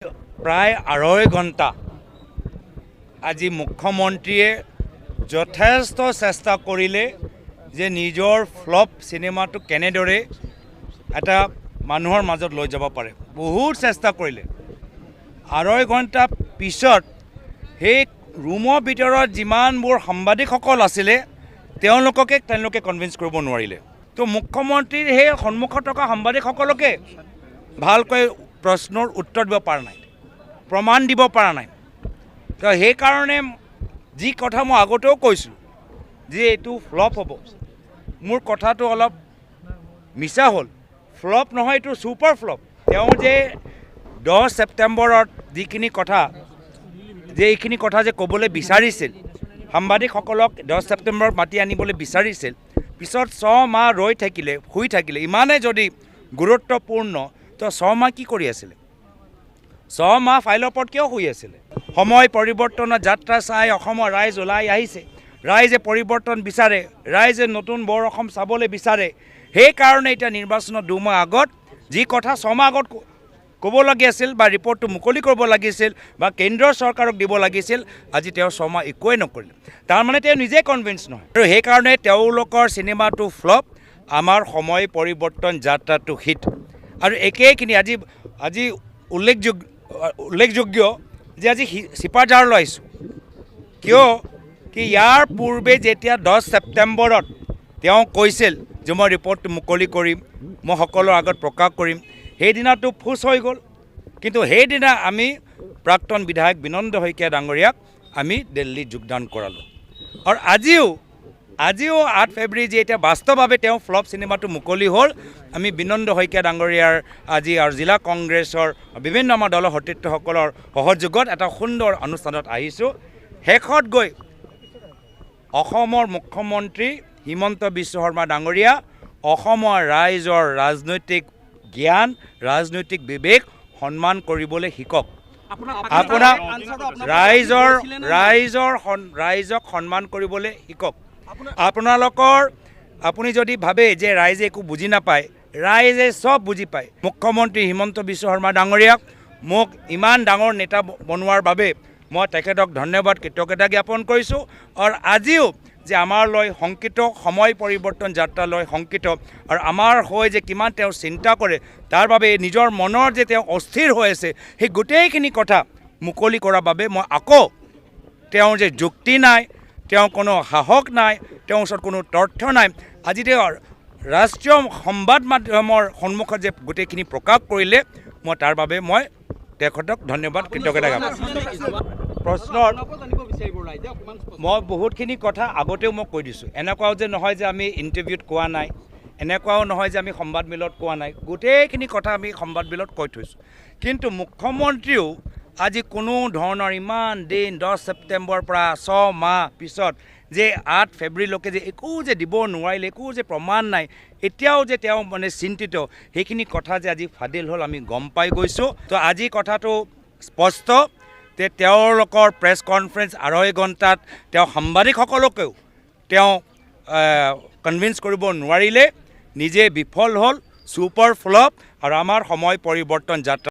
প্ৰায় 2.5 ঘণ্টা আজি মুখ্যমন্ত্ৰীয়ে যথেষ্ট চেষ্টা কৰিলে যে নিজৰ ফ্লপ চিনেমাটো কেনেদৰে এটা মানুহৰ মাজত লৈ যাব পাৰে। বহুত চেষ্টা কৰিলে। 2.5 ঘণ্টা পিছত সেই ৰুমৰ ভিতৰত যিমানবোৰ সাংবাদিকসকল আছিলে, তেওঁলোককে তেওঁলোকে কনভিন্স কৰিব নোৱাৰিলে। তো মুখ্যমন্ত্ৰীৰ সেই সন্মুখত থকা সাংবাদিকসকলকে ভালকৈ প্ৰশ্নৰ উত্তৰ দিব পৰা নাই, প্ৰমাণ দিব পৰা নাই। তো সেইকাৰণে যি কথা মই আগতেও কৈছোঁ যে এইটো ফ্লপ হ'ব, মোৰ কথাটো অলপ মিছা হ'ল। ফ্লপ নহয়, এইটো ছুপাৰ ফ্লপ। তেওঁ যে 10 ছেপ্টেম্বৰত যিখিনি কথা যে এইখিনি কথা যে ক'বলৈ বিচাৰিছিল, সাংবাদিকসকলক 10 ছেপ্টেম্বৰত মাতি আনিবলৈ বিচাৰিছিল, পিছত 6 মাহ ৰৈ থাকিলে, শুই থাকিলে। ইমানেই যদি গুৰুত্বপূৰ্ণ, তো 6 মাহ কি কৰি আছিলে? 6 মাহ ফাইলৰ ওপৰত কিয় শুই আছিলে? সময় পৰিৱৰ্তনৰ যাত্ৰা চাই অসমৰ ৰাইজ ওলাই আহিছে। ৰাইজে পৰিৱৰ্তন বিচাৰে, ৰাইজে নতুন বৰ অসম চাবলৈ বিচাৰে। সেইকাৰণে এতিয়া নিৰ্বাচনৰ 2 মাহ আগত যি কথা 6 মাহ আগত ক'ব লাগিছিল বা ৰিপৰ্টটো মুকলি কৰিব লাগিছিল বা কেন্দ্ৰীয় চৰকাৰক দিব লাগিছিল, আজি তেওঁ 6 মাহ একোৱেই নকৰিলে। তাৰমানে তেওঁ নিজে কনভিন্স নহয় আৰু সেইকাৰণে তেওঁলোকৰ চিনেমাটো ফ্লপ, আমাৰ সময় পৰিৱৰ্তন যাত্ৰাটো হিট। আৰু একেইখিনি আজি আজি উল্লেখযোগ্য উল্লেখযোগ্য যে আজি চিপাঝাৰলৈ আহিছোঁ। কিয় কি ইয়াৰ পূৰ্বে যেতিয়া 10 ছেপ্টেম্বৰত তেওঁ কৈছিল যে মই ৰিপৰ্টটো মুকলি কৰিম, মই সকলোৰ আগত প্ৰকাশ কৰিম, সেইদিনাটো ফুচ হৈ গ'ল। কিন্তু সেইদিনা আমি প্ৰাক্তন বিধায়ক বিনন্দ শইকীয়া ডাঙৰীয়াক আমি দিল্লীত যোগদান কৰালোঁ। আৰু আজিও আজিও 8 ফেব্ৰুৱাৰী যে এতিয়া বাস্তৱভাৱে তেওঁ ফ্লপ চিনেমাটো মুকলি হ'ল, আমি বিনন্দ শইকীয়া ডাঙৰীয়াৰ আজি আৰু জিলা কংগ্ৰেছৰ বিভিন্ন আমাৰ দলৰ সতীৰ্থসকলৰ সহযোগত এটা সুন্দৰ অনুষ্ঠানত আহিছোঁ। শেষত গৈ অসমৰ মুখ্যমন্ত্ৰী হিমন্ত বিশ্ব শৰ্মা ডাঙৰীয়া, অসমৰ ৰাইজৰ ৰাজনৈতিক জ্ঞান, ৰাজনৈতিক বিবেক সন্মান কৰিবলৈ শিকক। আপোনাক ৰাইজৰ ৰাইজৰ ৰাইজক সন্মান কৰিবলৈ শিকক। আপোনালোকৰ আপুনি যদি ভাবে যে ৰাইজে একো বুজি নাপায়, ৰাইজে চব বুজি পায়। মুখ্যমন্ত্ৰী হিমন্ত বিশ্ব শৰ্মা ডাঙৰীয়াক মোক ইমান ডাঙৰ নেতা বনোৱাৰ বাবে মই তেখেতক ধন্যবাদ, কৃতজ্ঞতা জ্ঞাপন কৰিছোঁ। আৰু আজিও যে আমাৰ লৈ শংকিত, সময় পৰিৱৰ্তন যাত্ৰালৈ শংকিত আৰু আমাৰ হৈ যে কিমান তেওঁ চিন্তা কৰে, তাৰ বাবে নিজৰ মনৰ যে তেওঁ অস্থিৰ হৈ আছে, সেই গোটেইখিনি কথা মুকলি কৰাৰ বাবে মই আকৌ তেওঁৰ যে যুক্তি নাই, তেওঁৰ কোনো সাহস নাই, তেওঁৰ ওচৰত কোনো তথ্য নাই, আজি তেওঁ ৰাষ্ট্ৰীয় সংবাদ মাধ্যমৰ সন্মুখত যে গোটেইখিনি প্ৰকাশ কৰিলে, মই তাৰ বাবে মই তেখেতক ধন্যবাদ, কৃতজ্ঞতা জ্ঞাপন। প্ৰশ্নৰ মই বহুতখিনি কথা আগতেও মই কৈ দিছোঁ। এনেকুৱাও যে নহয় যে আমি ইণ্টাৰভিউত কোৱা নাই, এনেকুৱাও নহয় যে আমি সংবাদমেলত কোৱা নাই। গোটেইখিনি কথা আমি সংবাদমেলত কৈ থৈছোঁ। কিন্তু মুখ্যমন্ত্ৰীও আজি কোনো ধৰণৰ ইমান দিন 10 ছেপ্টেম্বৰৰ পৰা 6 মাহ পিছত যে 8 ফেব্ৰুৱাৰীলৈকে যে একো যে দিব নোৱাৰিলে, একো যে প্ৰমাণ নাই, এতিয়াও যে তেওঁ মানে চিন্তিত, সেইখিনি কথা যে আজি ফাদিল হ'ল আমি গম পাই গৈছোঁ। তো আজি কথাটো স্পষ্ট যে তেওঁলোকৰ প্ৰেছ কনফাৰেঞ্চ 2.5 ঘণ্টাত তেওঁ সাংবাদিকসকলকেও তেওঁ কনভিন্স কৰিব নোৱাৰিলে, নিজে বিফল হ'ল, ছুপাৰ ফ্লপ আৰু আমাৰ সময় পৰিৱৰ্তন যাত্ৰা।